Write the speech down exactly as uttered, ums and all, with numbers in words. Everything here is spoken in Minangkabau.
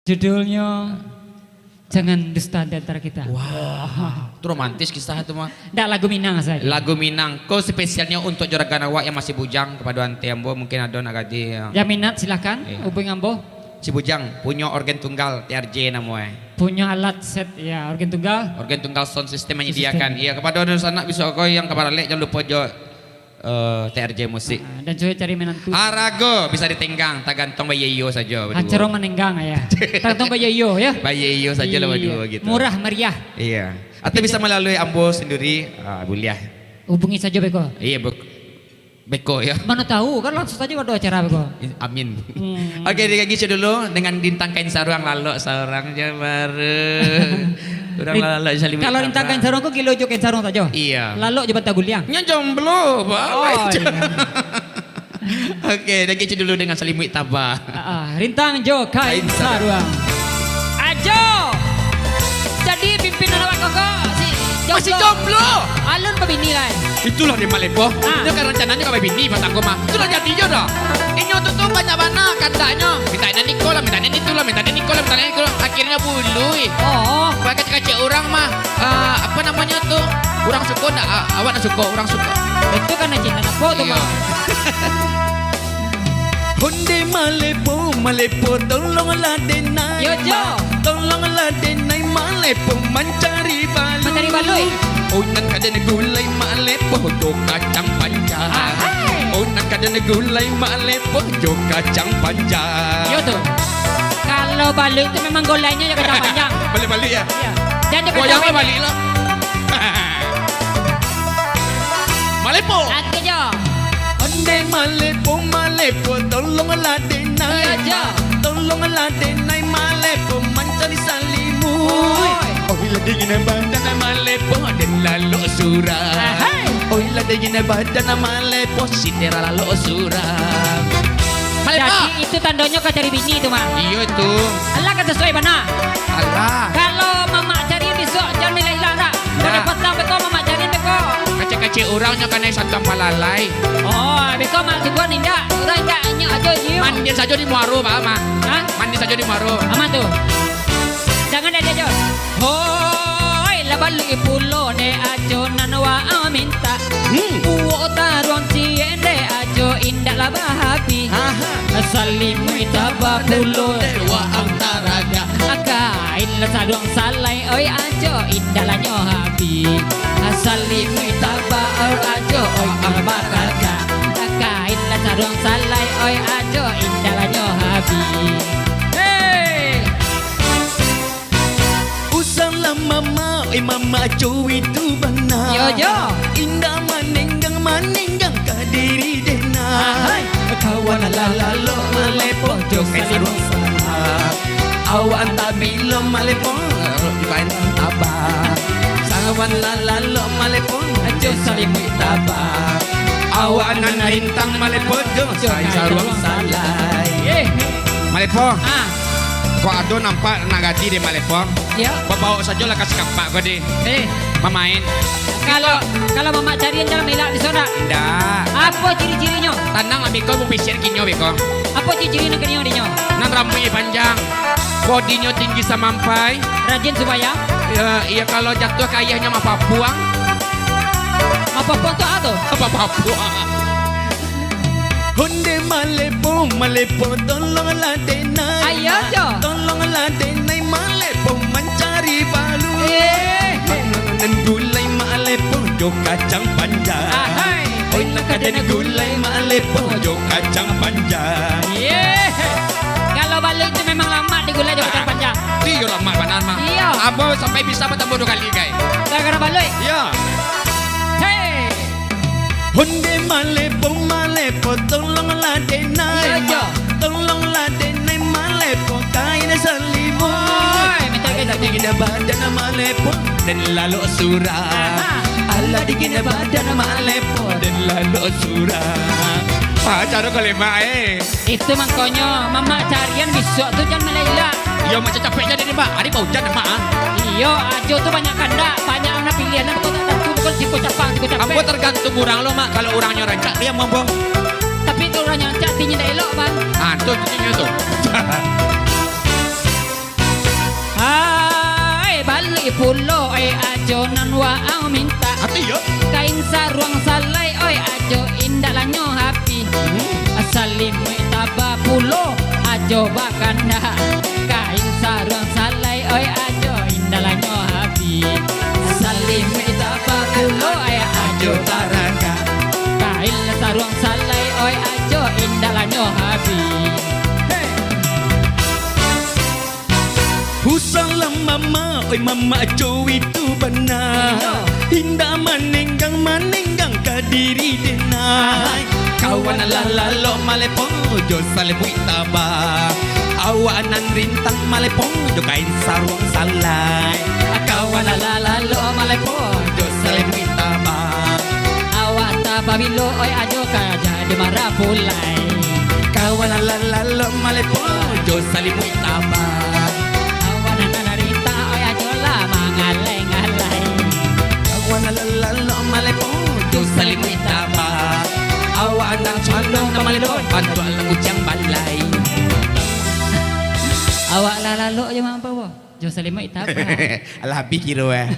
Judulnyo Jangan Dusta di Antara Kita. Wah, tu romantis kisah tu mah. Ndak, lagu Minang sajo. Lagu Minang. Ko spesialnyo untuk juragan awak yang masih bujang, kapado ante ambo, mungkin ado nak ganti, ya. Yang minat, silakan hubungi ambo. Si Bujang, punyo organ tunggal, T R J namo e. Punyo alat set, ya, organ tunggal. Organ tunggal sound system manyadiakan. Iya, kapado dunsanak bisuak ko yang ka baralek, jan lupo jo eh, T R J Musik. Ah, dan cubo cari minantu. Harago bisa ditenggang, tagantuang bayo-iyo sajo baduo. Hancoro manenggang, ya. Tagantuang bayo-iyo, ya. Bayo-iyo sajo lah baduo gitu. Murah meriah. Iya. Atau bisa malalui ambo sandiri, ah, buliah. Hubungi sajo beko. Iya, bek-, beko, ya. Mano tahu, kan langsung sajo ado acara beko. Amin. Hmm. Oke, digagici dulu dengan Rintang Kain Saruang, Lalok Saurang Jo Baru. Urang Rin-, lalok salimuik. Kalau Rintang Kain Saruang ko gilo jo kain saruang sajo. Iya. Lalok jo banta guliang. Nyo jomblo, Pak. Oh, iya. Oke, digagici dulu dengan Salimuik Taba. Ah, ah. Rintang jo Kain Saruang. Ajo. Jadi pimpinan awak ko, ko, si jomblo. Masih jomblo. Alun babini lai. Itulah dek Mak Lepoh. Ah. Nyo kan rancananyo ka babini patang ko mah. Itulah jadi jo dah. Inyo tu, tu banyak bana kandaknyo. Minta nan iko lah, minta nan itu lah, minta nan iko lah, minta nan iko lah. Akhirnyo bului. Oh. Kacik-kacik urang mah, ah, apa namonyo tu? Urang suko ndak? Ah, awak ndak suko, urang suko. Itu kan cinta apo tu, Bang? Onde Malepo, Malepo, tolonglah denai. Yo, jo. Tolonglah denai Malepo mancari baluik. Mancari baluik. Oh, nan ka den gulai Malepo jo kacang panjang. Ahai. Oh, nan ka den gulai Malepo jo kacang panjang. Yo tu. Kalau baluik tu memang gulainyo jo kacang panjang. Balik-balik ya? Iya. Jangan jo kacang panjang. Goyang balik lah. Malepo. Satu jo. Onde Malepo, Malepo, tolonglah denai. Iya, jo. Tolonglah denai Malepo mancari salimuik. Oi. Oi lah dingin badan Malepo, den lalok surang. Ahai. Oi lah dingin badan Malepo, sitera lalok surang. Malepo. Jadi itu tandonyo ka cari bini tu, Mak. Iyo tu. Alah ka sasuai bana. Alah. Kalau mamak cari bisuak, jan malailah dak. Ndak. Pada patang beko mamak cari beko. Kacik-kacik urang nyo kanai santuang palalai. Oh, beko mak cubo indak. Urang indak, inyo ajo jiu. Mandi sajo di muaro, Pak, Mak. Hah? Mandi sajo di muaro. Aman tu. Jangan dak diajo. Hoi, lah baluik pulo dek ajo nan waang minta. Hmm. Uwok taruang ciek dek ajo indak lah bahabih. Aha. Salimuik taba pulo dek waang taragak. Kain lah saruang salai, oi ajo indak lah nyo habih. Salimuik taba, oi ajo, oi ang baragak. Kain lah saruang salai, oi ajo indak lah nyo habih. Hei! Usahlah mamak, eh, mamak cowik tu bana. Yo, jo. Indak manenggang-manenggang ka diri dena. Ahai. Kawan lah lalok malepoh jo saluang salah. Awak antah bilo malepoh, dibaen tabah. Sawan lah lalok malepoh jo salimuik tabah. Awak nan rintang malepoh jo saluang salai. Eh. Malepoh. Ah. Kok ado nampak nak ganti deh, Mak Lepong? Yo. Babaok sajolah ka sikapak ko deh. Eh. Mamain. Kalau, kalau mamak carian dalam elak di sorak. Indak. Apo ciri-cirinyo? Tanang, beko, bung pisian kinyo, beko. Apo ciri-ciri nan kinyo dinyo? Nan rambuik panjang. Bodinyo tinggi samampai. Rajin sumbayang. Yo, iyo, kalau jatuah ka ayahnyo mapapuang. Mapapuang tu apo tu? Mapapuang. Honde malepo, malepo, tolonglah denai. Ayo, Jo. Tolonglah denai malepo mancari baluik. Eh. Makanan gulai malepo jo kacang panjang. Ahai. Oi, nak ka den gulai malepo jo kacang panjang. Ye. Kalau baluik tu memang lamak digulai jo kacang panjang. Iyo, lamak bana, Mak. Iyo. Ambo sampai bisa batambo duo kali, gai. Gara-gara baluik? Iyo. Hei. Honde malepo, malepo, tolonglah denai. Iyo, Jo. Tolonglah denai malepo, kain salimuik. Oi, minta kain salimuik. Alah dingin badan malepo, den lalok surang. Aha. Alah dingin badan malepo, den lalok surang. Ah, caro ko lemak, eh. Itu mangkonyo, mamak carian bisuak tu jan malailak. Iyo, mak, capek jadi ni, Mak. Ari baujan, Mak, ah. Iyo, ajo tu banyak kandak, banyak nan pilihan, bukan tak tantu, bukan siko capang, siko capek. Ambo tergantung urang lo, Mak. Kalau urangnyo rancak, diam ambo. Tapi kalau urangnyo rancak, atinyo indak elok, Bang. Ah, tu, tu, tu, tu. Pulo, oi ajo, nan waang mintak. Ati yo. Kain saruang salai, oi ajo, indak lah nyo habih. Hmm. Salimuik taba pulo, ajo bakandak. Kain saruang salai, oi ajo, indak lah nyo habih. Salimuik taba pulo, oi ajo bakandak. Kain saruang salai, oi ajo, indak lah nyo habih. Hei. Usahlah mamak, oi mamak jo itu bana. Iyo. Indak manenggang-manenggang ka diri den nah. Ahai. Kawan lah lalok malepo jo salimuik taba. Awak nan rintang malepo jo kain saruang salai. Kawan lah lalok malepo jo salimuik taba. Awak tapabilo, oi ajo, ka jadi marapulai. Kawan lah lalok malepo jo salimuik taba. Kawan nan rintang, oi ajo, lah mangalai-ngalai. Kawan lah lalok malepo jo salimuik taba. Awak nan condong ka malepo, bantuak lah kuciang balai. Awak lah lalok jo mampu, boh. Jo salimuik taba. Alah, habih kiro, eh.